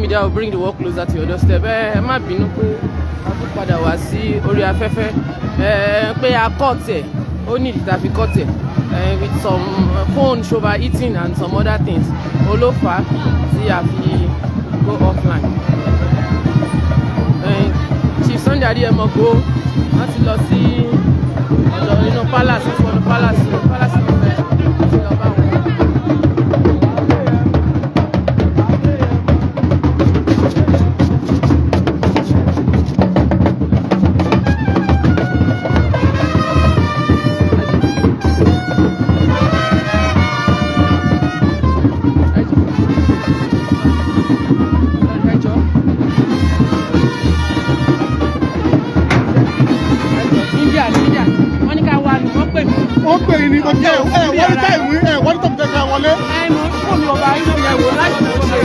Media will bring the world closer to your doorstep. Ẹ má bínú pé a tún padà wá sí orí afẹ́fẹ́, ẹ pé a cut ẹ̀, ó ní ìdí tá a fi cut ẹ̀, with some phone overheating and some other things ló fà á tí a fi go offline. Chief Sunday Adéyẹmọ go, wọ́n ti lọ sí ọ̀dọ̀ inú palace, wọ́n ti wọnú palace, palace of Ifẹ̀, wọ́n ti lọ bá wọn. Ẹjọ́, ẹjọ́, India ní India, wọ́n ní ká wá ní, wọ́n pè mí. Wọ́n pè yín ní ọjọ́ ẹ wọ́n ní time ẹ wọ́n ní tọ́pù tẹ́ka wọlé. Ẹ mọ fóònù ọba inú yẹn wò láti lọ ṣe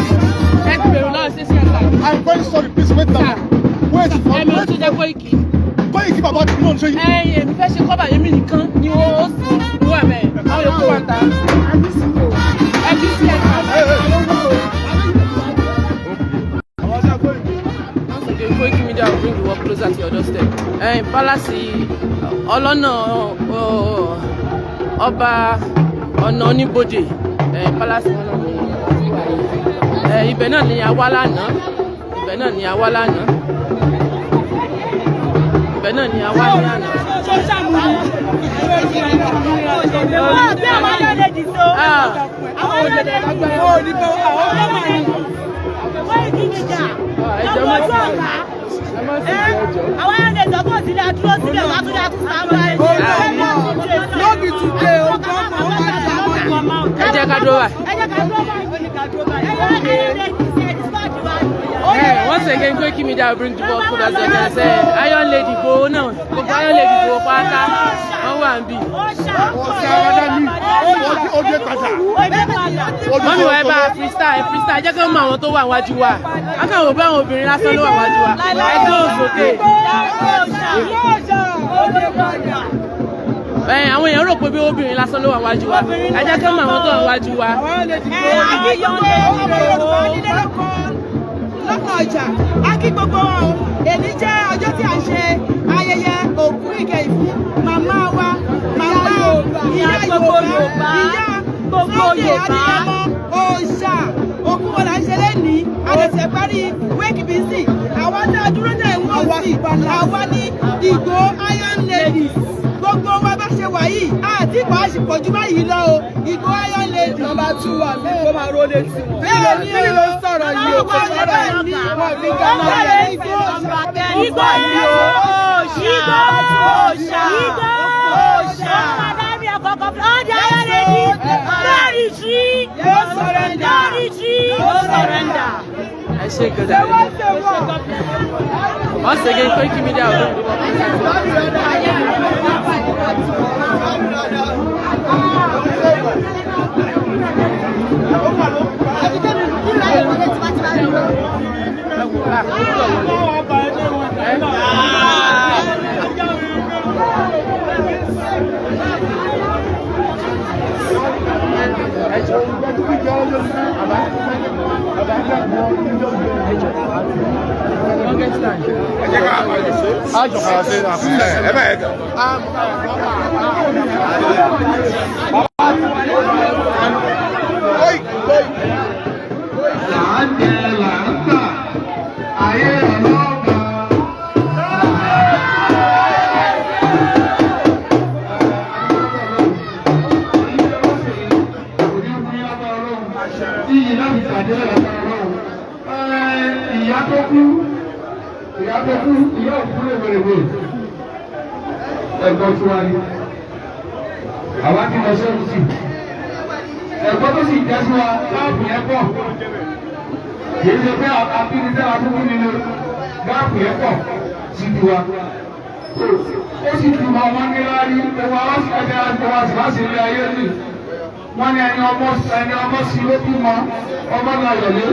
ẹ ti bèrè lọ́wọ́ sí CSI. I'm very sorry, please wait now, wait for Ẹ mọ tó jẹ́ Koiki. Koiki, bàbá tí náà ṣe yìí. Ẹ èmi fẹ́ ṣe kọ́bà, èmi nìkan ni ó sì ló wà bẹ́ẹ̀, àwọn yòókù wà ń ta. Ẹ kì í sí ẹ̀. Once again, Koiki Media will bring the world closer to your doorstep. Palace ọlọ́nà ọba ọ̀nà oníbodè, palace wọn náà ní ibẹ̀ náà ni a wá lánàá, ibẹ̀ náà ni a wá lánàá, ibẹ̀ náà ni a wá ní àná. Bí àwọn ayọ̀dẹ̀jì so. Ah. Àwọn ayọ̀dẹ̀jì. Koiki Media. Ẹ jọ̀ọ́, Lọ́wọ́ ojú ọ̀gá. Ẹ má sì jẹ́, ẹjọ́. Àwọn ayọ̀dẹ̀jì ọkọ̀ sílẹ̀ dúró sílẹ̀ wá tún dá tún sábà. No be today o, gbọ́mọ̀ ó máa jà mọ́. Ẹ jẹ́ ká dúró wá. Ẹ jẹ́ ká dúró báyìí. Ẹ ayọ̀dẹ̀jì sí ẹ̀ discord wa. Hey, once again, Koiki Media will bring the world closer to your doorstep. Iron Lady Igboho náà, gbogbo Iron Lady Igboho pátá, wọ́n wà ń bì. Ó dé padà. Mummy wa, ẹ bá freestyle, ẹ freestyle, ẹ jẹ́ kí wọ́n mọ àwọn tó wà wájú wa. Wọ́n kàn wò bá àwọn obìnrin lásán ló wà wájú wa. Ẹ gbóhùn sókè. Ẹ àwọn èèyàn rò pé bí obìnrin lásán ló wà wájú wa. Ẹ jẹ́ kí wọ́n mọ àwọn tó wà wájú wa. A kí gbogbo ọmọ Yorùbá nílé lóko lọ́kàn ọjà, a kí gbogbo wọn o. Èní jẹ́ ọjọ́ tí a ń ṣe ayẹyẹ òkú ìkẹyìn fún màmá wa, màmá ìyá Yorùbá, ìyá Sunday Adéyẹmọ òòṣà. Òkú wọn là ń ṣe lẹ́nìí, a lè ṣe parí wake bc. Àwọn tá a dúró náà ń wò sí àwa ní Ìgbòho Iron Ladies. Gbogbo wa bá ṣe wà yìí àti ìpò àṣìpọ̀jù báyìí lọ o, Ìgbòho Iron Lady. Number two wà mí kó máa ró létí wọn. Bẹ́ẹ̀ ni. Kí ló ń sọ̀rọ̀ yìí o? Kò sọ̀rọ̀ yìí wọn fi Ghana lẹ̀. Ìgbò òòṣà. Òòṣà. Ìgbò òòṣà. All the Iron Ladies, no retreat. No surrender. No retreat. No surrender. Ẹ ṣe gẹ̀dẹ̀. Once again, Koiki Media will bring the world closer to your Ẹjọ́, bàbá, bàbá, ẹjọ́, longest time. Ẹ jẹ́ ká àjọ kàrà sí ẹ bá yẹ kàn. Koiki, Koiki. Là ń jẹ, là ń tà, ayé ọlọ́ba. Iyì náà fi tàdé lágbára Ọlọ́run. Ìyá tó kú, ìyá tó kú, ìyá òkú lèwèrèwè. Ẹ̀gbọ́n tí wá ní. Àwa ti lọ sẹ́wọ̀n sí. Ẹ̀gbọ́n tó sì jẹ́ sí wa, láàbù yẹn pọ̀. Kìí ṣe pé abínisẹ́ akúkú nínú gáàpù yẹn pọ̀ sí tiwa. Ó sì túmọ̀ wọn ní láárí owó ẹni ọmọ àṣìláṣí ilé ayé nì. Wọ́n ní ẹni ọmọ, ẹni ọmọ sí ló bímọ, ọmọ láyọ̀lé.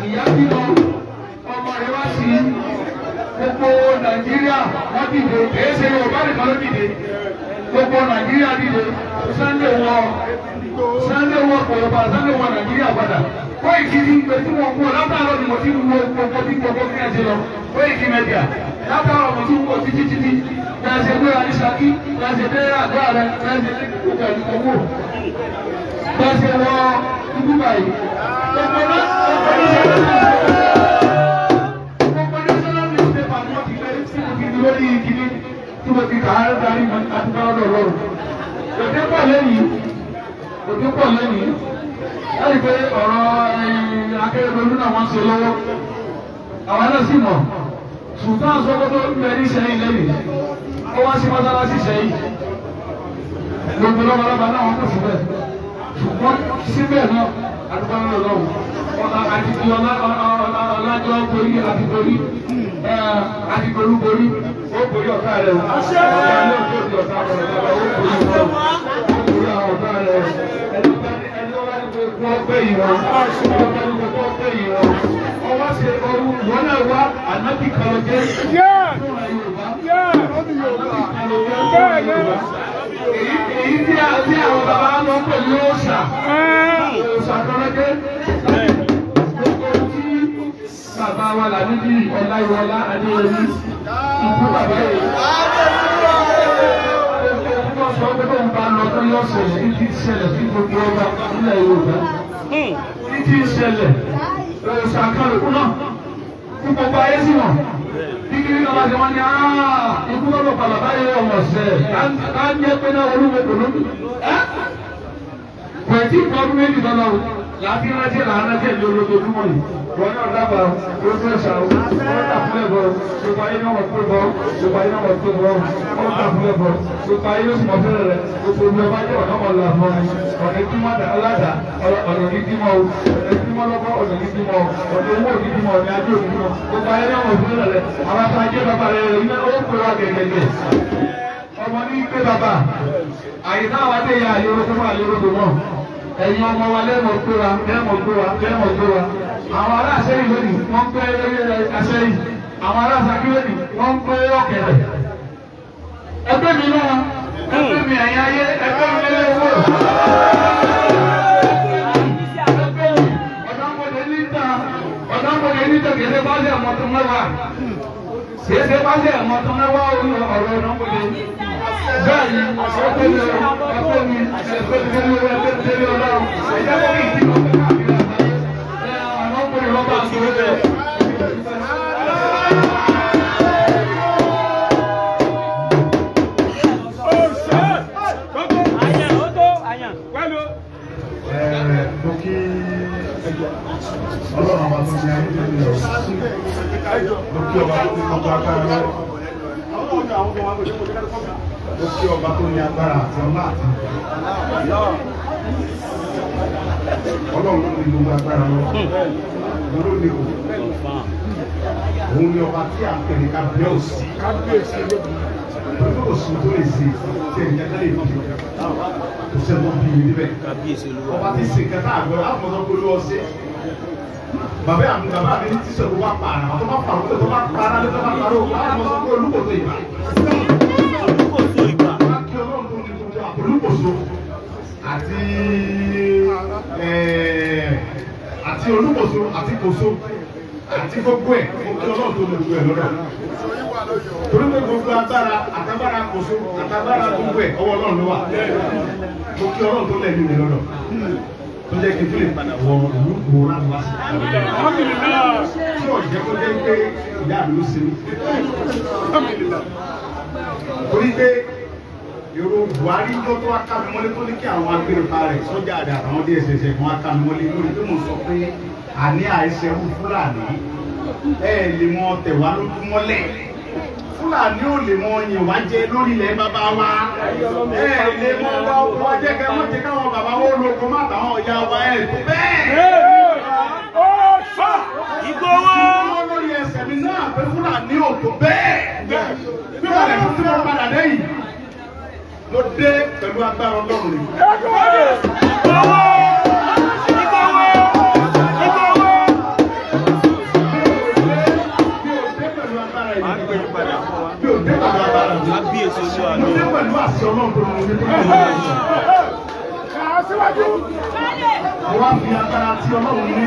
Ìyá bímọ, ọmọ rẹ̀ wá sí gbogbo Nàìjíríà wọ́n dìde. Èyí ṣe Yorùbá nìkan ló dìde. Gbogbo Nàìjíríà dìde. Sunday wọ, Sunday wọ kòyọ̀bà, Sunday wọ Nàìjíríà padà. Koiki ní ìgbé tí mo kú látàárọ̀ ni mo ti wo gbogbo bí gbogbo kí ẹ ṣe lọ. Koiki Media látàárọ̀ mo ti wo títí títí. Bí a ṣe gbéra ní Ṣakí, bí a ṣe dé àgọ́ rẹ̀, bí a ṣe dé gbogbo ẹ̀dùn owó. Bí a ṣe wọ ibú báyìí. Gbogbo national newspaper ni wọ́n ti gbé tí mo ti di lórí ìkíní tí mo ti kà á darí mọ́ àti bá ọ̀dọ̀ lọ́rùn. Òde pọ̀ lẹ́yìn. Òde pọ̀ lẹ́yìn. Láti pé ọ̀rọ̀ Akérèdọ́lù náà wọ́n ń ṣe lọ́wọ́. Àwọn náà sì mọ̀. Sultan Sokoto ń bẹ ní Ìṣẹ́yìn lẹ́yìn. Ó wá sí mọ́sálásí Ìṣẹ́yìn. Gbogbo lọ́balọ́ba náà wọ́n kò síbẹ̀. Ṣùgbọ́n síbẹ̀ náà àdúgbò náà lọ́wọ́. Àti ti ọlájọ́ borí àti borí àti borí borí. Ó borí ọ̀tá rẹ̀ o. Ọ̀tá rẹ̀ ó borí ọ̀tá rẹ̀ o. Ó borí ọ̀tá rẹ̀ o. Ẹni ọba ní kó gbé yìí wọn. Ọba ní kó gbé yìí wọn. Ọwọ́ ṣe ọrú wọn náà wá ànábì kan lọ jẹ́. Ànábì kan lọ jẹ́. Èyí tí àwọn bàbá lọ pẹ̀lú òòṣà. Òòṣà kan lọ jẹ́. Gbogbo tí bàbá wa Làmídì Ọláyíwọlá Adéyẹmí ikú bàbá yìí. Gbogbo sọ pé tóun bá lọ tó yọ ṣẹlẹ̀ ní ti ṣẹlẹ̀ sí gbogbo ọba nílẹ̀ Yorùbá. Ní ti ṣẹlẹ̀ òòṣà kan lòkú náà kí gbogbo ayé sì mọ̀. Kíkiri náà bá ti wọ́n ní ikú lọ́dọ̀ pa bàbá yìí ọmọ ṣẹ̀ á ń jẹ́ pé náà olúwo kò lóbi. Kò tí ì kọ́ ọdún méjì lọ́nà o. Láti rántí làrántí ẹ̀mí olójoojúmọ́ yìí. Wọ́n náà dábàá ojú ẹ̀ṣà o. Wọ́n dà fún ẹ̀bọ. Gbogbo ayé náà wọ̀ pé bọ́. Gbogbo ayé náà wọ̀ pé bọ́. Wọ́n dà fún ẹ̀bọ. Gbogbo ayé ló sì mọ̀ fẹ́rẹ̀ rẹ̀. Gbogbo omi ọba jẹ́ ọ̀nà ọ̀la fún mi. Ọ̀nà tí wọ́n dà aládà ọ̀nà ní bímọ o. Ọ̀nà tí wọ́n lọ́kọ́ ọ̀nà ní bímọ o. Ọ̀nà owó òní bímọ ọ̀nà ajé òní bímọ. Gbogbo ayé náà wọ̀ fẹ́rẹ̀ rẹ̀. Àwọn ata ajé bàbá rẹ̀ iná ó pè wá gẹ̀gẹ̀gẹ̀. Ọmọ ní pé bàbá. Àyè táwa dé ya àyè orúkọ mọ́ àyè orúkọ mọ́. Ẹ̀yin ọmọ wa lẹ́mọ̀ gbé wa lẹ́mọ̀ gbé wa lẹ́mọ̀ gbé wa. Àwọn ará Àṣẹ́yìn lónìí wọ́n ń pẹ́ Àṣẹ́yìn. Àwọn ará Ṣakí lónìí wọ́n ń pẹ́ ọ̀kẹ́rẹ́. Ẹgbẹ́ mi náà ẹgbẹ́ mi ẹ̀yin ayé ẹgbẹ́ mi lé owó. Ẹgbẹ́ mi ọ̀dọ́mọdé níta ọ̀dọ́mọdé níta kìí ṣe bá ṣe ẹ̀mọ́tún mẹ́wàá. Kìí ṣe bá ṣe ẹ̀mọ́tún mẹ́wàá ọ̀rọ̀ ọ̀dọ́mọdé. Bẹ́ẹ̀ni ẹgbẹ́ mi ẹgbẹ́ mi ẹgbẹ́ mi ẹgbẹ́ mi ẹgbẹ́ ọlọ́run ẹ̀jẹ̀ kọ́ kí n ti lọ pẹ́ káàkiri àgbáyé àwọn ọkùnrin lọ́ba àti owó bẹ́ẹ̀. Mo kí ọlọ́run ọba tó ní ayé tó ní ọ̀run. Mo kí ọba tó ní gbogbo agbára lọ́wọ́. Mo kí ọba tó ní agbára àti ọlá àti ọlọ́run ló ní gbogbo agbára lọ́wọ́. Òun ló ní kò. Òun ni ọba tí à ń pè ní kábíyèsí. Pẹ̀lú òsùn tó lè ṣe tí ẹ̀yìn kẹ́kẹ́ lè fi kò sẹ́ni tó bí mi níbẹ̀. Ọba tí ṣe kẹta àgbẹ̀ àfọ̀sọ́ pé olú ọṣẹ. Bàbá mi bàbá mi ní tíṣẹ̀ tó bá pa àrà tó bá pa òkú tó bá pa ara tó bá pa òkú àfọ̀sọ́ pé olúkòso ìbà. Olúkòso ìbà. Kí ọlọ́run tó ní gbogbo olúkòso àti àti olúkòso àti kòso àti gbogbo ẹ̀ kí ọlọ́run tó ní gbogbo ẹ̀ lọ́dọ̀. Torí pé gbogbo agbára àtagbára kòso àtagbára gbogbo ẹ̀ ọwọ́ ọlọ́run ló wà. Mo kí ọlọ́run tó lẹ́yìn mi lọ́dọ̀. Tó jẹ́ kí n tó lè padà wọ ìlú gbòòrò láti wá sí. Tí ọ̀jẹ́ kó jẹ́ pé ìyá mi ló ṣe mí. Torí pé èrò Buhari tó tó wá ká mi mọ́lé tó ní kí àwọn agbèrèpa rẹ̀ sọ́jà rẹ̀ àtàwọn DSS kan wá ká mi mọ́lé lórí pé mo sọ pé àní àìsẹ̀rú Fúlàní ẹ̀ lè mọ tẹ̀wá lójúmọ́lẹ̀. Fúlàní ò lè mọ yìn wá jẹ lórí ilẹ̀ bàbá wa. Ẹ lè mọ bá ọkọ jẹ́ kẹ́ mọ́ jẹ́ káwọn bàbá wo lóko má tàwọn ọ̀yà wa ẹ̀ tó bẹ́ẹ̀. Ìgbòho. Wọ́n lórí ẹsẹ̀ mi náà pé Fúlàní ò tó bẹ́ẹ̀. Bí wọ́n lè fún tí wọ́n padà dé yìí. Mo dé pẹ̀lú agbára Ọlọ́run ni. Ìgbòho. Ìgbòho. Ìgbòho. Mi ò dé pẹ̀lú agbára yìí. Mi ò dé pẹ̀lú agbára mi. Mo dé pẹ̀lú àṣẹ Ọlọ́run tó lọ ní tó lọ. síwájú. Mo wá fi agbára tí Ọlọ́run ní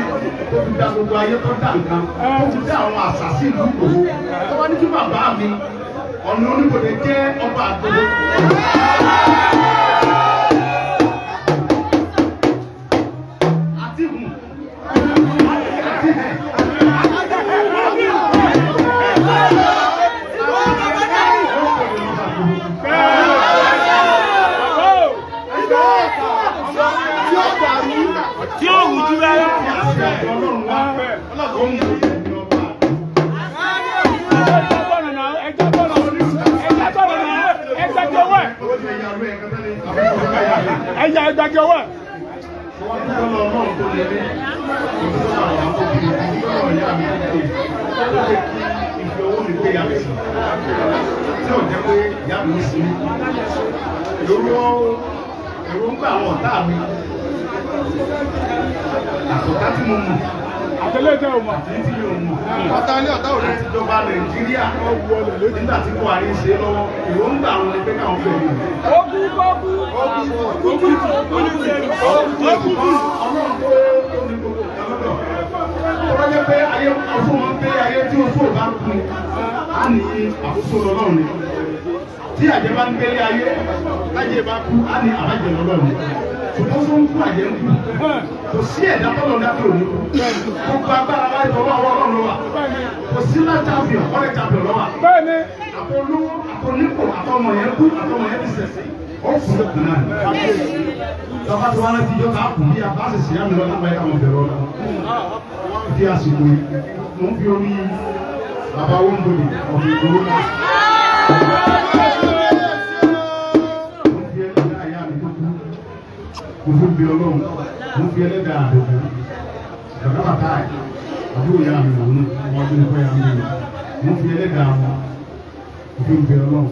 tó fi dá gbogbo ayé tó dá nǹkan, tó fi dá àwọn àṣà sí ìlú Ìgbòho. Tó wá ní kí bàbá mi, Ọ̀nà Oníbodè jẹ́ ọba àgbòho. Àti hùn, àti hẹ̀. Tí ó wù jú rárá. Ẹja gbọ́dọ̀ náà, ẹja gbọ́dọ̀, ẹja gbọ́dọ̀ náà, ẹja jọ̀wọ́ ẹ̀. Ẹja ẹja jọ̀wọ́ ẹ̀. Èròǹgbà àwọn ọ̀tá mi àtọ̀tá tí mo mọ̀ Àtẹlẹ́tẹ̀ ò mọ̀. àti tí mi ò mọ̀ ọ̀tá ilé ọ̀tá òde ti jọba Nàìjíríà nígbà tí Buhari ń ṣe lọ́wọ́, èròǹgbà àwọn ni pé káwọn fẹ́ mi. Ogun kọ́kú. Ogun kú. Ọlọ́run tó ní gbogbo nǹkan lọ́dọ̀. Tó bá jẹ́ pé ayé ọ̀fun wọn pé ayé tí oṣù ò bá kú ni, á ní àkóso lọ́lọ́run ni. Tí àjẹ́ bá ń gbélé ayé, tájẹ́ bá kú, á ní àbájẹ́ lọ́lọ́run ni. Ṣùgbọ́n tó ń kú àjẹ́ ń kú. Kò sí ẹ̀dá tọ́lọ̀ dá tó ní kú. Gbogbo agbára láì tọ́lọ́ ọwọ́ Ọlọ́run ló wà. Kò sí lá champion, ọ̀rẹ́ champion ló wà. Bẹ́ẹ̀ni. Àtolówó, àtonípò, àtọmọ yẹn kú, àtọmọ yẹn ti sẹ̀sẹ̀. Ó kú lókun náà. Tọ́ba tí wọ́n rántí yọ ká kù bí a bá sì ṣe àmì lọ́la báyìí káwọn bẹ̀rẹ̀ ọ̀la. Di àsìkò yìí, mo ń fi orí bàbá Wọ́nbọ̀dì ọ̀gbìn ìgbòho náà. Mo ń fi ẹlẹ́dàá ìyá mi tó kú. Mo fi bí Ọlọ́run, mo ń fi ẹlẹ́dàá àdòkú. Bàbá bàbá ẹ̀, àbúrò ìyá mi òun náà, ọmọ ọdún nípa ìyá mi òun. Mo ń fi ẹlẹ́dàá wọn, mo fi ń bẹ Ọlọ́run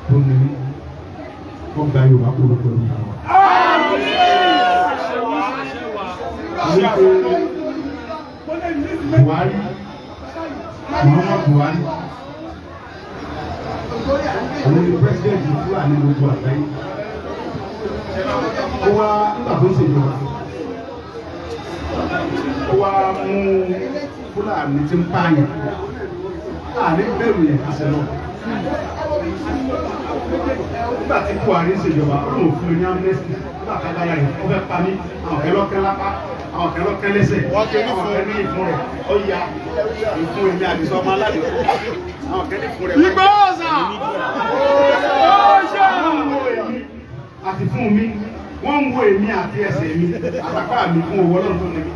tó ní kó gba Yorùbá kó lóko ní àwọn. Wípé Buhari, Muhammadu Buhari, òun ni president Fúlàní gbogbo àgbáyé. Ó wá nígbà tó ń ṣèjọba, ó wá mú Fúlàní tí ń pààyàn, àní bẹ̀rù yẹn kásẹ̀ náà. Nígbà tí Buhari ń ṣèjọba, ó lóun fún mi ní amnesty. Nígbà tá a dára yìí, ó fẹ́ pa mí, àwọn kẹ́ lọ́kẹ́ lápá, àwọn kẹ́ lọ́kẹ́ lẹ́sẹ̀, àwọn kẹ́ ní ìfun rẹ̀, ó ya ìfun èmi àdìsọ́ ọmọ aládìí, àwọn kẹ́ ní ìfun rẹ̀. Ìgbọ́ọ̀sà. Àti fún mi, wọ́n ń wo èmi àti ẹsẹ̀ mi, àtàpá mi fún owó Ọlọ́run tó ní mi.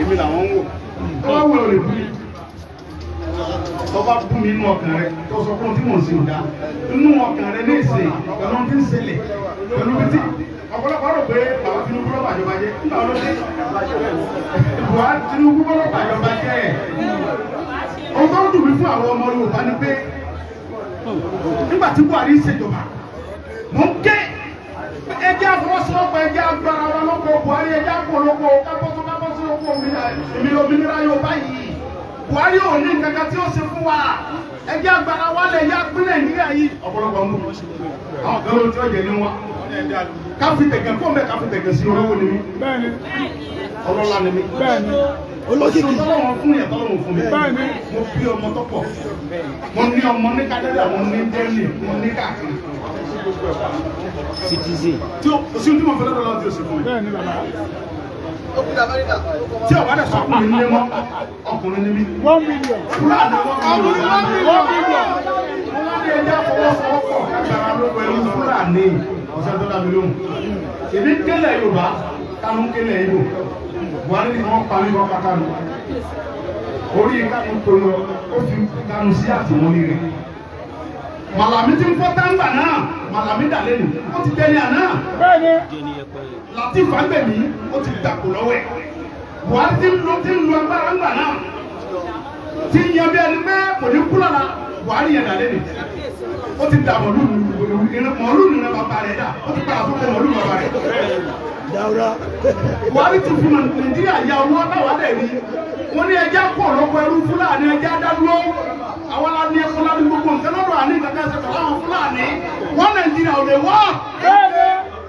Èmi làwọn ń wò. Tó bá wù ọ́ lè bú mi. Tó bá bú mi inú ọkàn rẹ, tó sọ fún tí mò ń ṣe ò dá. Inú ọkàn rẹ ní ìsìn, pẹ̀lú ohun tí ń ṣẹlẹ̀, pẹ̀lú bí tí ọ̀pọ̀lọpọ̀ rò pé bàbá Tinubu ló bàjọba jẹ́. Nígbà wo ló dé? Buhari Tinubu ló bàjọba jẹ́. Ohun tó ń dùn mí fún àwọn ọmọ Yorùbá ni pé nígbà tí Buhari ń ṣèjọba, mò ń ké ẹjẹ́ àfọwọ́sowọ́pọ̀, ẹjẹ́ agbára wa lóko Buhari, ẹjẹ́ àpòlóko kábọ́sọ́ kábọ́sọ́ lóko òmìnira Yorùbá yìí. Buhari ò ní nǹkan tí ó ṣe fún wa, ẹjẹ́ agbára wa lẹ̀ yá pín Nàìjíríà yìí. Ọ̀pọ̀lọpọ̀ mú àwọn kan ló ti ọ̀jẹ̀ ní wọn. Káfí tẹ̀gẹ̀ fún mi, káfí tẹ̀gẹ̀ sí olówó ni mí, Bẹ́ẹ̀ni. ọlọ́lá ni mí. Bẹ́ẹ̀ni. Olókìkí tọ́lọ́wọ́n fún yẹn tọ́lọ́wọ́n fún mi. Bẹ́ẹ̀ni. Mo bí ọmọ tó pọ̀. Mo ní ọmọ ní Kádẹ́rà, mo ní Dẹ́lì, mo ní káàkiri. Citizen. Tí o sí tí mo fẹ́ lọ́dọ̀ lọ́wọ́ tí o sì fún mi. Bẹ́ẹ̀ni bàbá. Tí o bá dẹ̀ sọ ọkùnrin ní mọ́, ọkùnrin ní mí. 1 million. Fúlàní ọkùnrin 1 million. Mo wá ní ẹja fọwọ́sowọ́pọ̀ kágbára ló pẹ̀lú Fúlàní ọ̀sẹ̀ tó dábì lóhùn. Èmi kélẹ̀ Yorùbá, Kánú kélẹ̀ Ìgbò. Buhari ni wọ́n pa mí wọ́n pa Kánú. Orí Kánú tó lọ, ó fi Kánú sí àtìmọ́lé rẹ̀. Màlàmí ti ń fọ́ táǹgbà náà, Màlàmí dà lẹ́nu, ó ti dẹni àná. Bẹ́ẹ̀ni. Latif Fagbemi, ó ti dàpọ̀ lọ́wọ́ ẹ̀. Buhari ti ń lo agbára ńgbà náà. Ti ń yan bí ẹni pé kò ní kú lọ́la, Buhari yẹn dà lẹ́nu. Ó ti dà mọ̀lú mọ̀lú nínú bàbá rẹ̀ dà, ó ti padà sóko mọ̀lú bàbá rẹ̀. Buhari ti fi Nàìjíríà ya owó táwa dẹ̀ rí. Wọ́n ní ẹja pọ̀ lọ́pọ̀ ẹrú Fúlàní, ẹja dádúró. Àwọn la ní ẹkọ ládùú gbogbo nǹkan lọ́dọ̀ àní kankan ṣe pẹ̀lú àwọn Fúlàní. Wọ́n Nàìjíríà ò lè wọ́.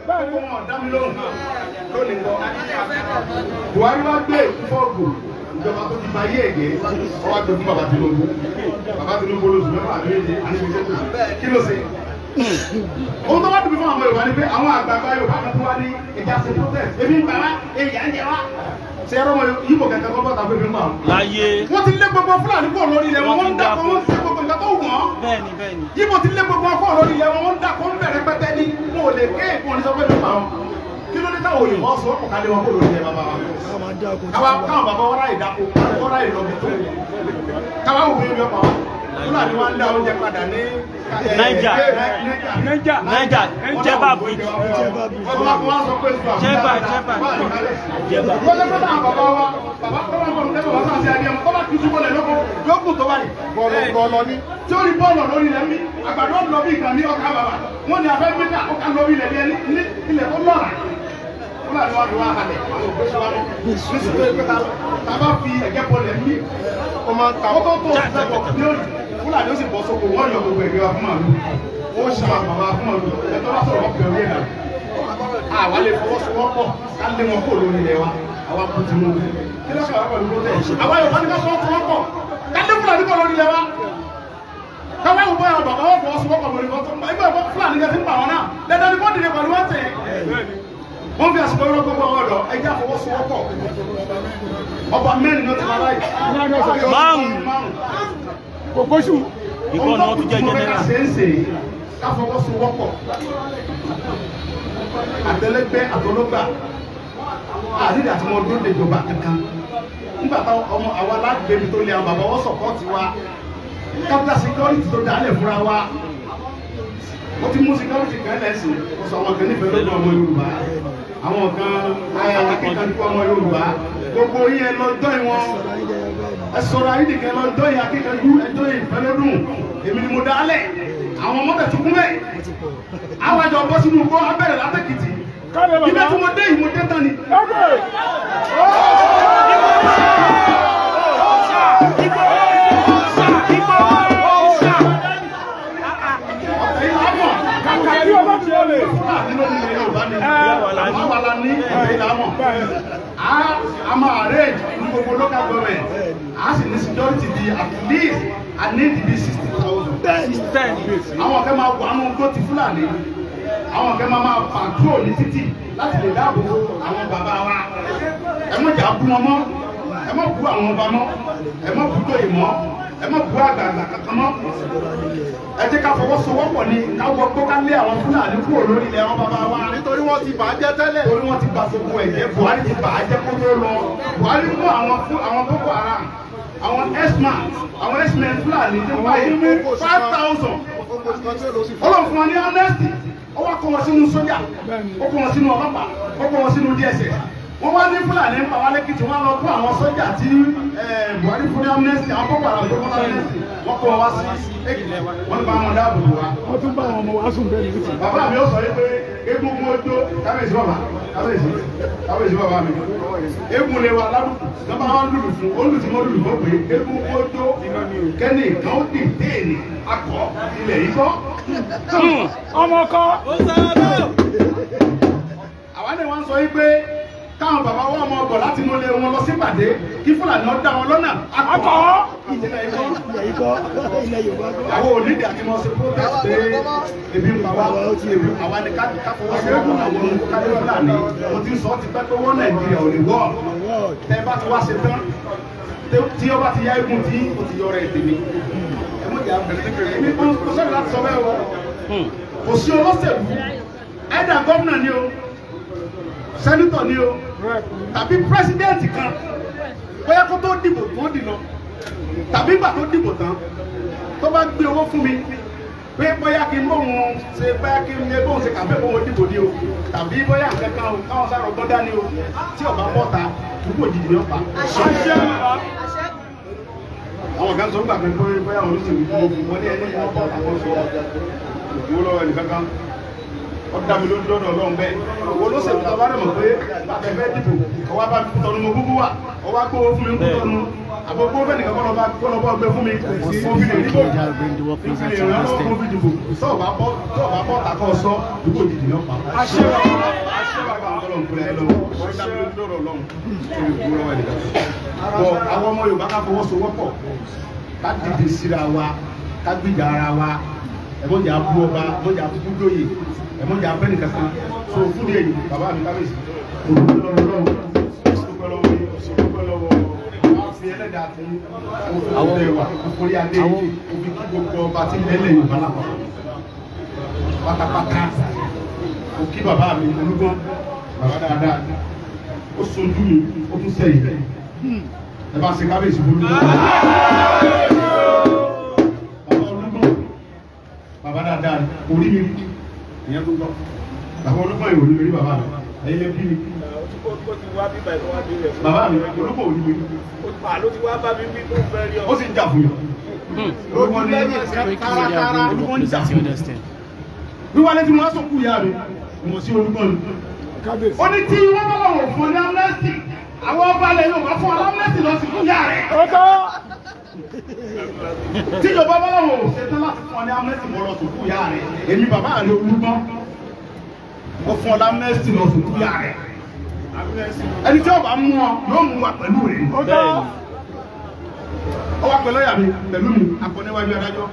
Gbogbo wọn dá mi lóhùn lónìí lọ. Buhari wá gbé fọ́ọ̀gù ìjọba tó ti ba ayé ẹ̀gẹ́, ó wá gbé fún bàbá Tinubu. Bàbá Tinubu lóṣù 6 àbí 7 àníbi iṣẹ́ tó ṣe. Kí ló ṣe? Ohun tó wá dùn mí fún àwọn Yorùbá ni pé àwọn àgbààgbà Yorùbá kan tó wá ní ìjà ṣe protest. Ebi ń bàrá, èyí à ń jẹ wá. Ṣé ẹ̀rọ ọmọ Yíbò kẹ̀kẹ́ kọ́ bọ́ta pé mi ń bà wọ́n? Láyé. Wọ́n ti lé gbogbo Fúlàní kúrò lórí ilẹ̀ wọn, wọ́n ń dàpọ̀, wọ́n ń ṣe gbogbo nǹkan tó wù wọ́n. Bẹ́ẹ̀ni bẹ́ẹ̀ni. Yíbò ti lé gbogbo ọkọ̀ lórí ilẹ̀ wọn, wọ́n ń dàpọ̀ ń bẹ̀rẹ̀ pẹ́tẹ́ ní wọn ò lè ké èkó ní sọ pé mi ń bà wọ́n. Kí ló dé táwọn òyìnbó sọ ọkọ̀ kálé wọn kúrò lórí ilẹ̀ bàbá wa? Káwọn bàbá wọn ráyè dáko, wọn ráyè lọ bí tó. Káwọn òwe yọ pa wọn. Fúlàní wa ń dá oúnjẹ padà ní Niger. Niger. Jẹba bridge. Jẹba Jẹba. Jẹba. Lọ́jọ́ pé táwọn bàbá wa, bàbá tó wà bọ̀ nípa bàbá sáà sí adé ọmọ, tó bá kí túbọ̀ lẹ̀ lóko, yóò kù tó báyìí. Bọ̀lọ̀ ni. Tí ó rí bọ́ọ̀lù lórí ilẹ̀ mi, àgbàdo lọ bí ìgbà ní ọkà bàbà. Wọ́n ní afẹ́ gbé ọkà lọ bí ilẹ̀ ní ẹni ní ilẹ̀ tó lọ́ra. Fúlàní wa ni wọ́n á halẹ̀, àwọn ògbésí wa mọ́. Nítorí pé ta bá fi ẹ̀gẹ́ bọ̀lẹ̀ mí, ó tó tó ní òrì. Fúlàní ó sì bọ́ sóko, wọ́n yọ gbogbo ẹ̀gbẹ́ wa fún màlúù. Ó ṣe àwọn bàbá fún màlúù. Ẹ̀tọ́ bá sọ̀rọ̀ wọ́n pẹ̀lú ẹ̀dá. Àwa lè fọwọ́sowọ́pọ̀ ká lé wọn kó lórí ilẹ̀ wa. Àwa kú Tinubu. Kí ló ṣe àwọn pẹ̀lú protest? Àwa Yorùbá ní ká fọwọ́sowọ́pọ̀ ká lé Fúlàní kó lórí ilẹ̀ wa. Káwá ìwọ àwọn bàbá wọn fọwọ́sowọ́pọ̀ lórí wọn tó ń bá ẹgbẹ́ ìwọ Fúlàní kẹ́ ti ń bà wọn náà. Dandan ni kó dìde pẹ̀lú wọn tẹ̀. Wọ́n fi àsìkò yọrọ gbogbo àwọn ọ̀dọ́ ẹjẹ́ àfọwọ́sowọ́pọ̀. Ọba mẹ́rin ló ti wá láì. Márùn-ún. Kòkóṣù. Ìkọ́ ni wọ́n tún jẹ́ general. Ṣe ká fọwọ́sowọ́pọ̀. Àtẹlẹgbẹ́ àtọlọ́gbà àdídà àti wọn dúró dèjọba kankan. Nígbà táwọn ọmọ àwa alágbèbí tó lé àwọn bàbá wọn sọ̀pọ̀tì wa. Capital security tó dálẹ̀ fúnra wa. Ó ti mú security kan lẹ́sìn. Ó sọ àwọn kan nífẹ̀ẹ́ lọ́dọ̀ ọmọ Yorùbá. Àwọn kan akíkanjú ọmọ Yorùbá. Gbogbo yín ẹ lọ jọ́ ìwọ̀n. Ẹ sọ̀rọ̀ ayé nìkan lọ jọ́ ìyá akíkanjú ẹjọ́ ìfẹ́lódùn. Èmi ni mo dálẹ̀. Àwọn ọmọ bẹ̀ tún kún bẹ́ẹ̀. Àwọn àjọ bọ́ sínú igbó abẹ́rẹ́ látẹ̀kìtì. Ilé tí mo dé yìí mo dé tán ni. Àwa la ní ẹ̀yìn lámọ̀. A máa arrange ní gbogbo local government. A sì ní security di at least I need to be 60,000. Àwọn kan máa wà nínú igbó ti Fúlàní. Àwọn kan máa patrol ní títì láti lè dáàbò bo àwọn bàbá wa. Ẹ má jà bú wọn mọ́. Ẹ má bú àwọn ọba mọ́. Ẹ má bú tóyè mọ́. Ẹ má bú àgbààgbà kankan mọ́. Ẹ jẹ́ ká fọwọ́sowọ́pọ̀ ni ká wọ pé ká lé àwọn Fúlàní kúrò lórí ilẹ̀ àwọn bàbá wa. Nítorí wọ́n ti bà á jẹ́ tẹ́lẹ̀. Torí wọ́n ti bà gbogbo ẹ̀jẹ̀. Buhari ti bà á jẹ́ kó tó lọ. Buhari mú àwọn Boko Haram, àwọn x-man, àwọn x-men Fúlàní tó wáyé 5,000. Ọlọ́run fún wọn ní amnesty. Ó wá kó wọn sínú sójà, ó kó wọn sínú ọlọ́pàá, ó kó wọn sínú DSS. Wọ́n wá ní Fúlàní ń pa wá lẹ́kìtì, wọ́n lọ kó àwọn sójà tí Buhari fún ní amnesty, àwọn Boko Haram tó fún ní amnesty, wọ́n kó wọn wá sí Èkìtì, wọ́n ní bá wọn dáàbò bò wá. Wọ́n tún bá àwọn ọmọ wa sùn bẹ́ẹ̀ ní. Bàbá mi ó sọ wípé egungun ojó kábíyèsí bàbá kábíyèsí kábíyèsí bàbá mi. Egun lè wa lárúkù lọ́ba wa lùlù fún olù tí mo lùlù fún pé egungun ojó kẹ́ni kan ó dì déènì akọ ilẹ̀ yìí kọ́. Ọmọ kọ́. Àwa ni wọ́n sọ wípé káwọn bàbá wọn ọmọ ọbọ̀ láti inú ilé wọn lọ sí ìpàdé kí Fúlàní ó dá wọn lọ́nà akọ ilẹ̀ yìí kọ́. Àwọn onídìí àti mọ̀ sí protest pé ebi ń pa wá, àwa ni ká fọwọ́sowọ́pọ̀ àwọn kálí Fúlàní. Mo ti sọ ti pẹ́ pé wọ́n Nàìjíríà ò lè wọ́. Tẹ́ bá ti wá ṣe tán, tí ọba ti yá egun tí o ti yọrọ ẹ̀ tèmi. Ẹ mọ̀ jà èmi kò sọ̀rọ̀ láti sọ bẹ́ẹ̀ o. Kò sí olóṣèlú, ẹ̀dà gómìnà ni o, sẹ́nitọ̀ ni o, tàbí pírẹ́sídẹ́ǹtì kan, bóyá kó tó dìbò tó dì lọ, tàbí ìgbà tó dìbò tán, tó bá gbé owó fún mi pé bóyá kí n bóun ṣe bóyá kí n bóun ṣe kàfé bóun dìbò ni o, tàbí bóyá nǹkan kan o, káwọn sáré ọgbọ́n dání o, tí ọba bọ́ta, dúpọ̀ jìjì ni ọ̀pá. Àwọn kan sọ ń gbà pé bóyá àwọn olóṣèlú kú wọn ní ẹni wọn bọ́ta wọn sọ òkú lọ́wọ́ ẹnì kankan. Ọ̀dà mi lójú lọ́dọ̀ Ọlọ́run bẹ́ẹ̀. Olóṣèlú tó bá rẹ̀ mọ̀ pé bàbá fẹ́ dìbò, ọwọ́ bá mi tọnu mo gbogbo wà, ọwọ́ á gbówó fún mi ń tọnu. Àbò gbówó fẹ́ nìkan kọ́ lọ bọ́ gbé fún mi. Mo fi lè rí bò, Bring the work fi closer lè to your ràn lọ́wọ́ doorstep. mo fi dìbò. Tọ́ọ̀ bá bọ́ tọ́ọ̀ bá bọ́ takọ́ sọ, dìbò òjijì náà pa. Àṣẹ Àṣẹ bàbá Ọlọ́run kúrẹ́ ẹ lọ́wọ́. Ọ̀dà mi lójú lọ́dọ̀ Ọlọ́run. Olùkúrọ̀ ẹ̀ nìkan. Bọ̀ àwọn ọmọ Yorùbá ká fọwọ́sowọ́pọ̀, ká dìde síra wa, ká gbìjà ara wa. Ẹ̀mọ́jà bú ọba, ẹ̀mọ́jà bú lóye, ẹ̀mọ́jà bẹ́ẹ̀ nìkan kan. So fún ní èyí, bàbá mi kábíyèsí, mo dúpẹ́ lọ́wọ́ Ọlọ́run, mo dúpẹ́ lọ́wọ́ yín, mo dúpẹ́ lọ́wọ́ fi ẹlẹ́dàá tí mo fi ọdẹ wa, mo forí adé yìí, mo fi kí gbogbo ọba tí ń lẹ́lẹ̀ Yorùbá lápapọ̀ pátápátá. Mo kí bàbá mi Olúgbọ́n, bàbá dáadáa, ó sojú mi, ó tún sẹ́yìn. Ẹ bá ṣe kábíyèsí fún Olúgbọ́n. Bàbá Olúgbọ́n, bàbá dáadáa, orí mi ìyẹn tó gbọ́. Bàbá Olúgbọ́n yìí orí mi rí bàbá mi, ẹ̀yin lè bí mi. Bàbá mi Olúgbọ́n orí mi rí. Ó sì ń jà fún yàn. Olúgbọ́n ní Koiki Media bring the work Olúgbọ́n ń jà closer to your fún yàn. doorstep. Wíwálé tí mo wá sọ̀kú ìyá mi, mo sí Olúgbọ́n ni. Ó ní tí wọ́n bá wọ̀ fún ní amnesty, àwọn ọba ilẹ̀ yóò wá fún ọ amnesty lọ sí fún ìyá rẹ̀. Tíjọba bá wọ̀ ṣetán láti fún ọ ní amnesty mọ́ lọ sùkú ìyá rẹ̀. Èmi bàbá rẹ̀ Olúgbọ́n, ó fún ọ ní amnesty lọ sùkú ìyá rẹ̀. Ẹni tí ó bá mú ọ yóò mú wa pẹ̀lú rẹ̀. Ó wá pẹ̀lú ọ̀yà mi pẹ̀lú mi, akọ níwájú adájọ́.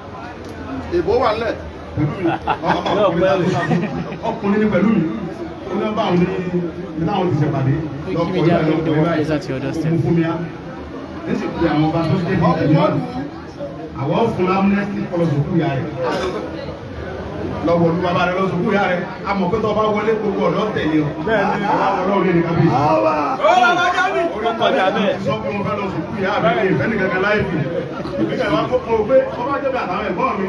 Ìbò wà lẹ̀. Pẹ̀lú mi, ọkùnrin ni pẹ̀lú mi. Ó ní ọba àwọn ní láwọn ti ṣèpàdé. Koiki Media bring the work closer to your doorstep. Ó fún mi á. Ní sì pé àwọn ọba tó ṣe é àwọn fún amnesty kọlọsùkú ìyá rẹ̀. Lọ́wọ́ olú bàbá rẹ̀ lọ́sùkú ìyá rẹ̀. A mọ̀ pé tó bá wọlé gbogbo ọ̀dọ́ tẹ̀lé ọ. Bẹ́ẹ̀ni, àwọn ọlọ́run ní kábíyèsí. Ó kọjá bẹ́ẹ̀. Sọ pé mo fẹ́ lọ sùkú ìyá mi ní ìfẹ́ nìkan kan láì fi. Ìgbésẹ̀ wa kó pọ̀ pé ọba jẹ́ bí àtàwọn ẹ̀gbọ́n mi.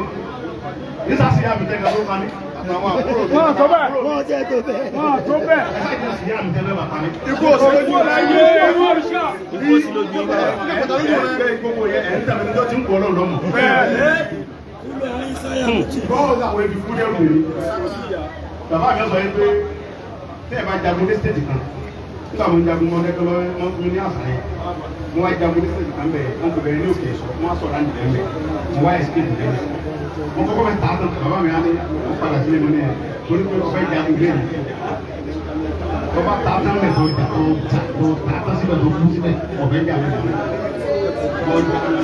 Nísàsì ìyá mi tẹ́gà ló pa mí. Àtàwọn àbúrò mi. Wọ́n tó bẹ́ẹ̀. Wọ́n tó bẹ́ẹ̀. Nísàsì ìyá mi tẹ́lẹ̀ bàbá mi. Ikú òsì lójú rẹ̀. Ayé ikú òrìṣà. Ikú òsì lójú yín. Ẹgbẹ́ gbogbo yẹn ẹ̀ ń tẹ̀lé níjọ́ tí ń kọ́ ọlọ́run lọ́mọ. Bọ́ọ̀lù àwọn ebi kú dẹ́rù mi. Bàbá mi sọ yìí pé tẹ́ ẹ bá jagun dé stéètì kan, nígbà mo ń jagun mọ́ lẹ́kọ́ lọ́wọ́ wọ́n fún mi ní àṣà yẹn. Mo wá jagun dé stéètì kan bẹ̀, wọ́n kò bẹ̀rẹ̀ ní òkè ẹ̀ṣọ́, wọ́n á sọ̀rọ̀ àǹdí lẹ́mẹ̀. Mo wá escape lẹ́mẹ̀. Mo kọ́kọ́ fẹ́ tààtàn, bàbá mi á ní wọ́n padà sílé mi ní ẹ̀ torí pé wọ́n fẹ́ jagun lé mi. Bàbá tààtàn mẹ́ tó jà tó tó tààtàn síbẹ̀ tó kú síbẹ̀ ọ̀fẹ́ jà mí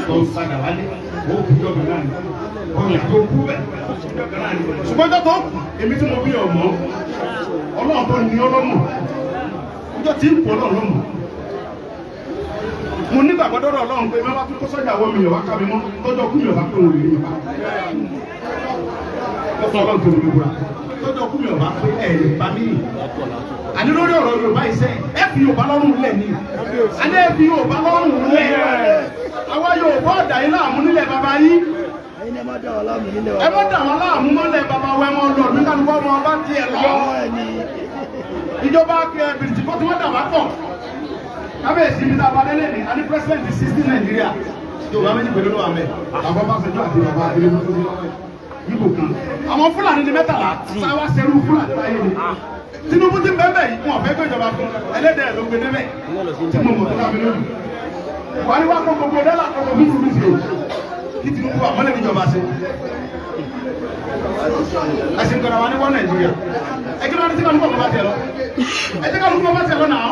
tó padà wálé, ó kú jọ̀bẹ̀ náà ni. Ọ̀yà tó kú bẹ̀, ó kú jọ̀bẹ̀ náà ni. Ṣùgbọ́n tó tó kù, èmi tí mo bí ọmọ, Ọlọ́run tó ní ọlọ́mọ, ọjọ́ tí ń pọ̀ Ọlọ́run lọ́mọ. Mo nígbàgbọ́ dọ́dọ̀ Ọlọ́run pé bá tún kó sọ́jà wọ mi ọ̀wá ká mi mọ́, tọ́jọ́ kú mi ọ̀bá pé òun lè rí mi pa. Ó fọ Ọlọ́run tó ní mi búra. Tọ́jọ́ kú mi ọ̀bá pé ẹ̀ lè pa mí. Àní lórí ọ̀rọ̀ Yorùbá iṣẹ́, ẹ fi Yorùbá lọ́rùn lẹ̀ ni. Àní ẹ fi Yorùbá lọ́rùn lẹ̀. Àwa Yorùbá ọ̀dà yín láàmú nílẹ̀ bàbá yín. Ẹ̀yin ẹ má dà wá láàmú nílẹ̀ Ẹ má dà wọ́n láàmú mọ́lẹ̀ bàbá wa, ẹ mọ́ lọ ní kálukú ọmọ ọba tiẹ̀ lọ. Ìjọba bìrìtì kó tí wọ́n dà wá pọ̀. Kábíyèsí mi tá a bá délé ní, a ní president 60 Nàìjíríà. Yorùbá méjì pẹ̀lú ló wà mẹ́. Bàbá Ọbásanjọ́ àti bàbá Adélébú tó ti lọ́wọ́. Yíbo kan. Àwọn Fúlàní ní 13, sáwá sẹ́rú Fúlàní láyé ni. Tinubu ti bẹ́ẹ̀ bẹ́ẹ̀ yìí, wọn fẹ́ gbé ìjọba fún ẹlẹ́dẹ̀ẹ́ ló gbé débẹ̀. Tí mo mọ̀ tó lábẹ́ lónìí. Buhari wá kó gbogbo dọ́là kókó fún ìlú sí o. Kí Tinubu wà mọ́lẹ̀ níjọba ṣe. Ẹ̀sìn kọ̀ọ̀rọ̀ wa ní wọ́n Nàìjíríà. Ẹ kí ló ní tí kálukú ọmọ bá tiẹ̀ lọ. Ẹ jẹ́ kálukú ọmọ bá tiẹ̀ lọ náà.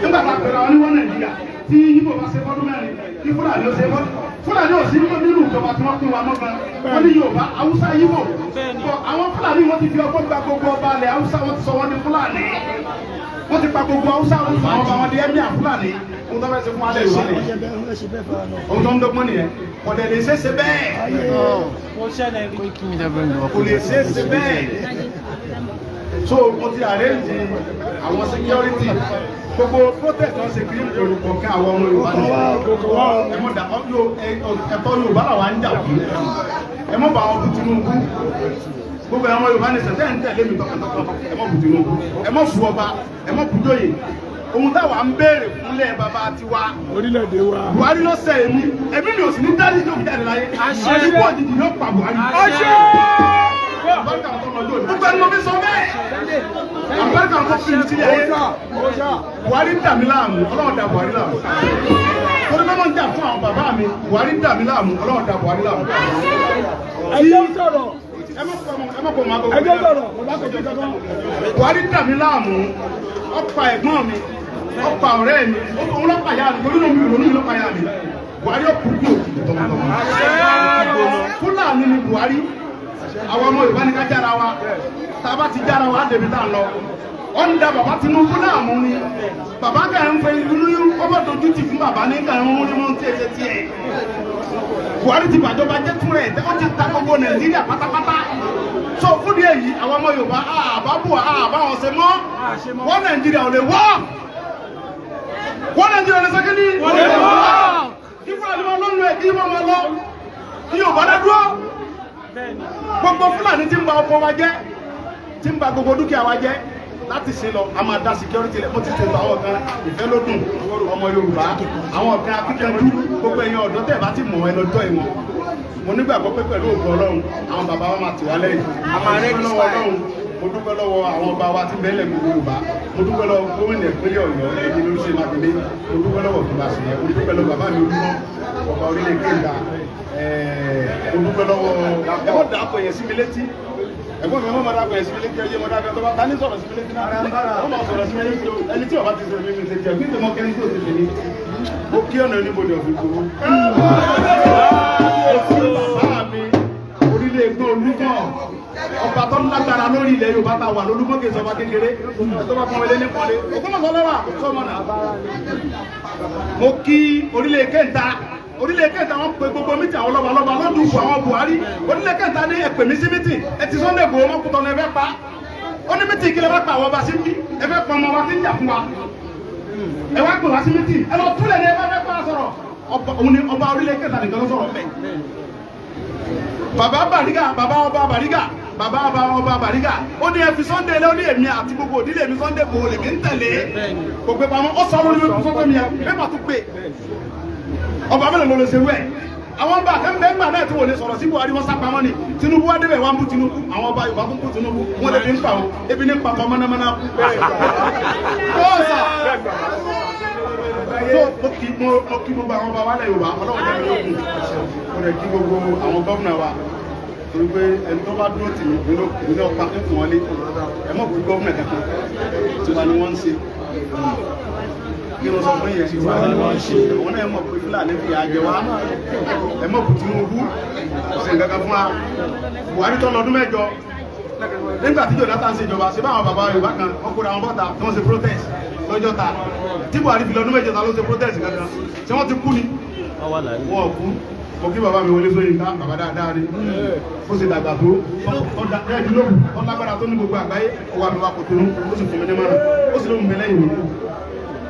Nígbà tá a pẹ̀lú àwọn ní wọ́n Nàìjíríà, tí Yíbò bá ṣe fọ́dún mẹ́rin, tí Fúlàní ó ṣe fọ́dún. Fúlàní ò sí nínú ìjọba tí wọ́n pín wa mọ́gan. Wọ́n ní Yorùbá, Haúsá, Yíbò. Bọ̀ àwọn Fúlàní wọ́n ti fi ọgbọ́n gba gbogbo ọba alẹ̀ Haúsá, wọ́n ti sọ wọ́n ní Fúlàní. Wọ́n ti pa gbogbo Haúsá, wọ́n ti sọ àwọn ọba wọn di Ẹ́míà Fúlàní. Ohun tó fẹ́ ṣe fún alẹ́ Yorùbá nìyẹn. Ohun tó ń dọ́gbọ́n nìyẹn. Kò dẹ̀ lè ṣeéṣe bẹ́ẹ̀. Koiki Media bring the work Kò lè closer to your ṣeéṣe doorstep. bẹ́ẹ̀. So mo ti arrange àwọn security. Gbogbo protest wọn ṣe kiri orúkọ kí àwọn ọmọ Yorùbá ní. Ẹ mọ̀ dà ẹ̀tọ́ Yorùbá làwa ń jà fún. Ẹ mọ̀ bá wọn bú Tinubu. Gbogbo àwọn Yorùbá ní sẹ̀tẹ̀ ń tẹ̀lé mi tọkàntọkàn. Ẹ mọ̀ bú Tinubu. Ẹ mọ̀ fún ọba. Ẹ mọ̀ bú jóyè. Ohun táwa ń béèrè fúnlẹ̀ bàbá tiwa. Orílẹ̀-èdè wa. Buhari ló ṣe èmi. Èmi mi ò sì ní dárí tó fi jáde láyé. Ikú òjijì yóò pa Buhari. Àṣẹ. Àlùbáríkà àwọn tó lọ́jọ́ òní. Gbogbo ẹni mo fi sọ bẹ́ẹ̀. Àlùbáríkà àwọn tó fi mi sílẹ̀ ayé. Buhari ń dà mí láàmú, Ọlọ́run dà Buhari láàmú. Torí pé wọ́n ń jà fún àwọn bàbá mi, Buhari ń dà mí láàmú, Ọlọ́run dà Buhari láàmú. Ẹjọ́ sọ̀rọ̀. Ẹ má pọ̀ mọ́, ẹ má pọ̀ mọ́ agogo. Ẹjọ́ sọ̀rọ̀. Bàbá kò jẹ́ kankan. Buhari dà mí láàmú, ó pa ẹ̀gbọ́n mi, ó pa ọ̀rẹ́ mi, òun ló pa ìyá mi, torí náà mi ìrònú mi ló pa ìyá mi. Buhari ó kú kú òjijì tọmọtọmọ. Fúlàní ni Buhari, àwọn ọmọ Yorùbá ní ká jára wa, tá a bá ti jára wa á débi tá a lọ. Ó ń da bàbá Tinubu láàmú ni, bàbá kà ń fẹ́ inú ọmọ dojú tì fún bàbá ní kà ń rún ní mọ́ tiẹ̀ tiẹ̀. Buhari ti bàjọba jẹ́ tún rẹ̀, ó ti ta gbogbo Nàìjíríà pátápátá. So fún díẹ̀ yìí, àwọn ọmọ Yorùbá àbá bù àbá wọn ṣe mọ́, wọ́n Nàìjíríà ò lè wọ́. Wọ́n Nàìjíríà ò lè sọ́kẹ́ ní. Wọ́n lè wọ́. Kí Fúlàní máa lọ́nu ẹ̀ kí wọ́n máa lọ. Kí Yorùbá dá dúró. Gbogbo Fúlàní tí ń ba ọkọ wa jẹ́, tí ń ba gbogbo dúkìá wa jẹ́, láti ṣe lọ, a máa da security lẹ̀. Mo ti ṣètò àwọn kan ìfẹ́ ló dùn ọmọ Yorùbá, àwọn kan akíkanjú, gbogbo ẹ̀yin ọ̀dọ́ tẹ̀ bá ti mọ̀ ẹ lọ́jọ́ ìwọ̀n. Mo nígbàgbọ́ pé pẹ̀lú ògo Ọlọ́run, àwọn bàbá wa máa tì wá lẹ́yìn. A máa dúpẹ́ lọ́wọ́ Ọlọ́run, mo dúpẹ́ lọ́wọ́ àwọn ọba wa tí ń bẹ́lẹ̀ gbogbo Yorùbá, mo dúpẹ́ lọ́wọ́ gómìnà ìpínlẹ̀ Ọ̀yọ́ ẹ̀jẹ̀ lóríṣẹ́ Mákindé, mo dúpẹ́ lọ́wọ́ Ọ̀túnba Ṣèyẹ, mo dúpẹ́ lọ́wọ́ bàbá mi Olúmọ, ọba orílẹ̀ Kéńdà, mo dúpẹ́ lọ́wọ́ ẹ̀kọ́ dàpọ̀ yẹn sí mi létí. Ẹ̀gbọ́n mi, wọ́n máa dàpọ̀ yẹn sí mi létí, ẹ̀yẹ mo dàpọ̀ tó bá ta ní sọ̀rọ̀ sí mi létí náà, wọ́n máa sọ̀rọ̀ sí mi létí ẹni tí ọba ti sọ̀rọ̀ mi létí ẹ̀ kí n tó mọ kẹ́ni tí ò ti tèmi. Mo kí ọ̀nà oníbodè ọ̀fìn gbogbo. Bàbá mi, orílẹ̀ ègbọ́n Olúmọ̀, ọba tó lágbára lórí ilẹ̀ Yorùbá ta wà lólúmọ̀ kì í sọba kékeré, tó bá pọn ilé ní pọ́nlé. Ògbómọ̀ṣọ́ lọ́wọ́ sọmọ náà. Mo kí orílẹ̀ Kẹ́ńtà, orílẹ̀ Kẹ́ńtà wọn pe gbogbo mítì àwọn lọ́ba lọ́ba lọ́dún fún àwọn Buhari. Orílẹ̀ Kẹ́ńtà ní ẹ pè mí sí mítì, ẹ ti Sunday Igboho mọ́kútọ́ ní ẹ fẹ́ pa. Ó ní mítì kí lẹ bá pa àwọn ọba sí bí, ẹ fẹ́ pa ọmọ wa tí ń jà fún wa. Ẹ wá pè wá sí mítì, ẹ lọ túlẹ̀ ní ẹ bá fẹ́ pa sọ̀rọ̀. Òun ni ọba orílẹ̀ Kẹ́ńtà nìkan ló sọ̀rọ̀ bẹ́ẹ̀. Bàbá Bàrígà, bàbá ọba Bàrígà, bàbá ọba ọba Bàrígà, ó ní ẹ fi Sunday lé, ó ní èmi àti gbogbo òdílé mi Sunday Igboho lèmi ń tẹ̀lé. Kò gbé pamọ́, ó sọ lórí sọ́kọ́ mi yẹn, pépà tún gbé. Ọba mélòó ló lè ṣerú ẹ̀? Àwọn ọba akẹ́mbẹ́ ńgbà náà tí wọ́n lè sọ̀rọ̀ sí Buhari wọ́n sá pamọ́ ni. Tinubu wá débẹ̀ wá ń bú Tinubu, àwọn ọba Yorùbá tún bú Tinubu, wọ́n lè fi ń pa wọn, ebi ní pa kọ́ mọ́námọ́ná. Bọ́ọ̀sà. So mo kí gbogbo àwọn ọba wálẹ̀ Yorùbá, Ọlọ́run jẹ́ mi lókun. Mo rẹ̀ kí gbogbo àwọn gómìnà wa. Torí pé ẹni tó bá dúró tì mí, èmi náà pa fún wọn lé. Ẹ mọ̀ pé gómìnà kankan tí wọ́n ní wọ́n ń ṣe. Kí ló sọ fún yẹn? Àwọn náà mọ̀ pé Fúlàní fi àjẹ wá. Ẹ mọ̀ pé Tinubu kò sí nǹkan kan fún wa. Buhari tó lọ́dún mẹ́jọ. Nígbà tí Jonathan ṣe ìjọba, ṣe báwọn bàbá Yorùbá kan, wọ́n kóra wọn bọ́ta tí wọ́n ṣe protest lọ́jọ́ ta. Tí Buhari fi lọ́dún mẹ́jọ ta ló ṣe protest kankan. Ṣé wọ́n ti kú ni? Wọ́n kú. Mo kí bàbá mi Wọlé Ṣóyínká, bàbá dáadáa ni. Ó ṣe dàgbà tó, ó lágbára tó ní gbogbo àgbáyé, ó wà mí wá Kòtónú, ó sì fún mi ní márùn-ún, ó sì lóhùn mi lẹ́yìn mi.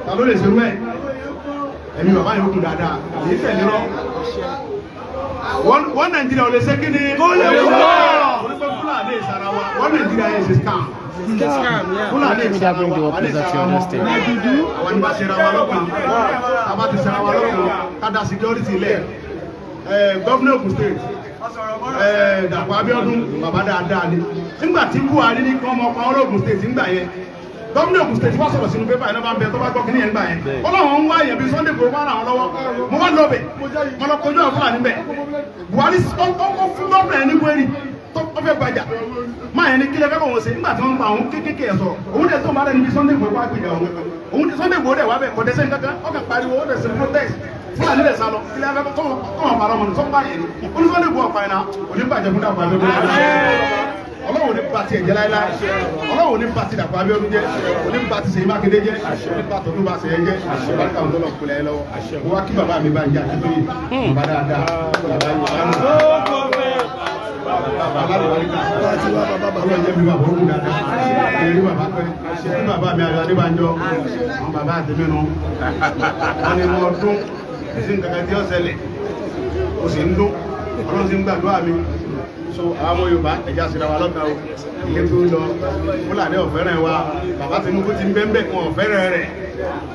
Ta ló lè ṣerú ẹ̀? Ẹ̀mí bàbá yóò kún dáadáa, èyí tẹ̀lé rọ́. Wọ́n Nàìjíríà ò lè ṣe kí ni? Kó lè wọ́! Torí pé Fúlàní ìsara wa, wọ́n Nàìjíríà yẹn ṣe scam. Fúlàní ìsara wa, wọ́n lè sara wọn. Àwọn ní bá ṣe ra wa lọ́kàn, tá a bá ti ṣe ra wa lọ́kàn, ká da security lẹ̀. Gọ́fúnà Ògùn State, Dàpọ̀ Abíọ́dún, bàbá dáadáa ni. Nígbà tí Buhari ní kí wọ́n mọ ọkọ̀ Ògùn State ńgbà yẹn, gómìnà Ògùn State wá sọ̀rọ̀ sínú pépà iná bá ń bẹ tó bá gbọ́ kí ní yẹn gbà yẹn. Ọlọ́run ń wá èèyàn bíi Sunday Igboho máa ràn wọ́n lọ́wọ́. Mo wá lọ bẹ̀, mo lọ kojú àwọn Fúlàní bẹ̀. Buhari ó fún gómìnà yẹn ní wẹ́rì tó fẹ́ gbajà. Máa yẹn ní kílẹ̀ fẹ́ kọ̀ wọ́n ṣe nígbà tí wọ́n ń pa àwọn kéékèèké ẹ̀ sọ̀rọ̀. Òun dẹ̀ tó ń bá dẹ̀ níbi Sunday Igboho wá gbìyànjú òun. Òun Sunday Igboho dẹ̀ wá bẹ̀ kọ̀ dẹ́sẹ̀ nǹkan kan, ó kàn pariwo, ó dẹ̀ ṣe protest. Fúlàní lè sá lọ, kílẹ̀ fẹ́ kọ́ wọn parọ́ mọ́ ni sọ́kọ́ báyẹn ni. Ó ní Sunday Igboho ọ̀pá yẹn náà, òní bàjẹ́ fún Dàpọ̀ Abíọ́dún. Ọlọ́run ní ba ti ẹ̀jẹ̀ láéláé, Ọlọ́run ní ba ti Dàpọ̀ Abíọ́dún jẹ́, òní ba ti Ṣèyí Mákindé jẹ́, òní ba tọ́jú ba Ṣèyí jẹ́, àbáríkà òun tọ́lọ̀ kúlẹ̀ lọ́wọ́. Mo wá kí bàbá mi bá ń jẹ́ Akíntóyè, bàbá dáadáa, bàbá yìí, bàbá alálùbáríkà, Ọlọ́run jẹ́ bí bàbá òkú dáadáa, èrí bàbá pẹ́, kí bàbá mi Ayọ̀ Adébánjọ, àwọn bàbá àtẹ̀mẹ́nu, wọ́n ní mo dún, kò sí nǹkan kan tí ó ṣẹlẹ̀, kò sì ń dún, Ọlọ́run sì ń gbàdúrà mi. So àwọn Yorùbá ẹja síra wa lọ́kàn o, ilé tó lọ Fúlàní ọ̀fẹ́ràn wa, bàbá Tinubu ti ń bẹ́ńbẹ́ wọn ọ̀fẹ́ràn rẹ̀,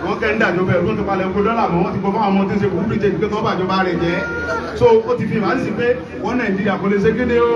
wọ́n kẹ́ ń dàjọba ẹ̀rú tó palẹ̀ kó dọ́là mọ́, wọ́n ti gbọ́ fáwọn ọmọ tí ń ṣe kúrú jẹ́ pé tó bàjọba rẹ̀ jẹ́. So ó ti fi màá sí pé wọ́n Nàìjíríà kò lè ṣe kéde o.